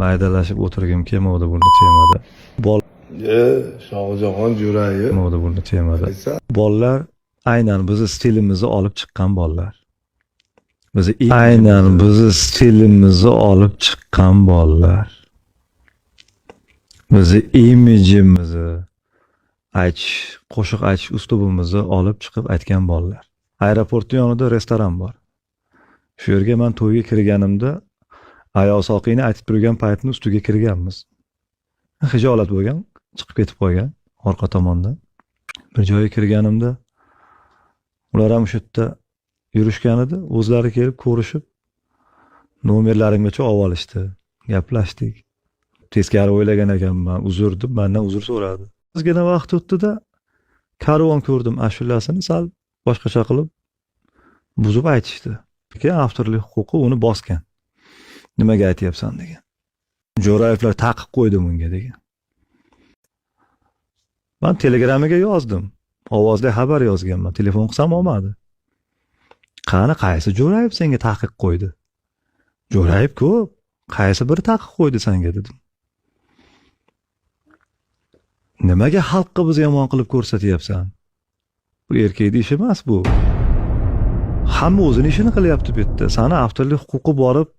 Maydalashib o'tirgim kelmovdi buni temada. Bol Shohjahon Jo'rayev. kelmovdi buni temada. Bollar aynan bizni stilimizni olib chiqqan bollar. Bizni aynan bizni stilimizni olib chiqqan bollar. Bizni imijimizni aytish, qo'shiq aytish uslubimizni olib chiqib aytgan bollar. Aeroportning yonida restoran bor. Shu yerga man to'yga kirganimda Ayo Soqiyni aytib turgan paytni ustiga kirganmiz. Hijolat bo'lgan, chiqib ketib qolgan orqa tomondan. Bir joyga kirganimda ular ham o'sha yerda yurishgan edi. O'zlari kelib ko'rishib, nomerlarimgacha olib olishdi. Gaplashdik. Teskari o'ylagan ekanman, uzr deb mendan uzr so'radi. Ozgina vaqt o'tdi-da, Karvon ko'rdim ashulasini sal boshqacha qilib buzib aytishdi. Keyin avtorlik huquqi uni bosgan. Nimaga aytyapsan degan. Jo'rayevlar taqiq qo'ydi bunga degan. Man Telegramiga yozdim. Ovozli xabar yozganman. Telefon qilsam olmadi. Qani qaysi Jo'rayev senga taqiq qo'ydi? Jo'rayev ko'p. Qaysi biri taqiq qo'ydi senga dedim. Nimaga xalqqa bizni yomon qilib ko'rsatyapsan? Bu erkakning ishi emas bu. Hamma o'zini ishini qilyapti bu yerda. Sani avtorlik huquqi borib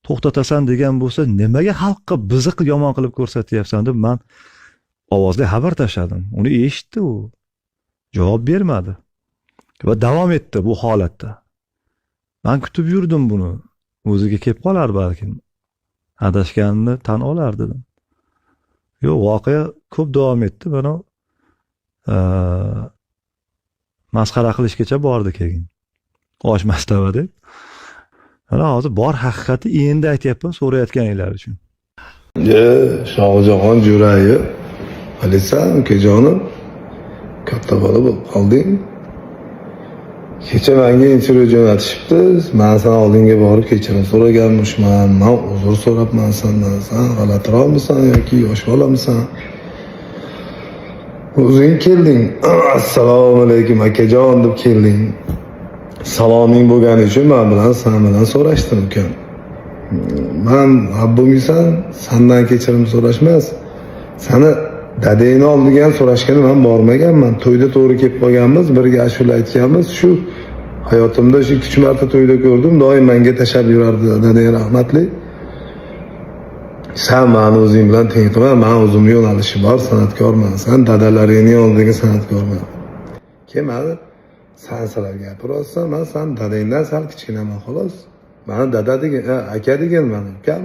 to'xtatasan degan bo'lsa, nimaga xalqqa bizni yomon qilib ko'rsatyapsan deb man ovozli xabar tashladim. Uni eshitdi u. Javob bermadi. Va davom etdi bu holatda. Man kutib yurdim buni. O'ziga kelib qolar balkim. Adashganini tan olar dedim. Yo'q, voqea ko'p davom etdi. Mana masxara qilishgacha bordi keyin. Osh mastava deb. Mana hozir bor haqiqatni endi aytyapman so'rayotganinglar uchun. Shohjahon Jo'rayev. Qalaysan, ukajonim? Katta bola bo'lib qolding. Kecha menga intervyu jo'natishibdi. Man san oldinga borib kechirim so'raganmishman. Man uzr so'rabman sendan. San g'alatiroqmisan yoki yosh bolamisan? O'zing kelding. Assalomu alaykum akajon deb kelding. Saloming bo'lgani uchun man bilan san bilan so'rashdim ukam. Man bo'lmaysan, sandan kechirim so'rashmas. Sani dadangni oldiga ham so'rashgani man bormaganman. To'yda to'g'ri kelib qolganmiz, birga ashula aytganmiz. Shu hayotimda shu 2-3 marta to'yda ko'rdim. Doim menga tashlab yurardi dadang rahmatli. San mani o'zing bilan teng qilma, man o'zimni yo'nalishi bor, san'atkorman. San dadalaringning oldidagi san'atkorman. Keyin mani san sirab gapiryapsan, man san dadangdan sal kichkinaman xolos. Mani dada degan, aka degan mani ukam.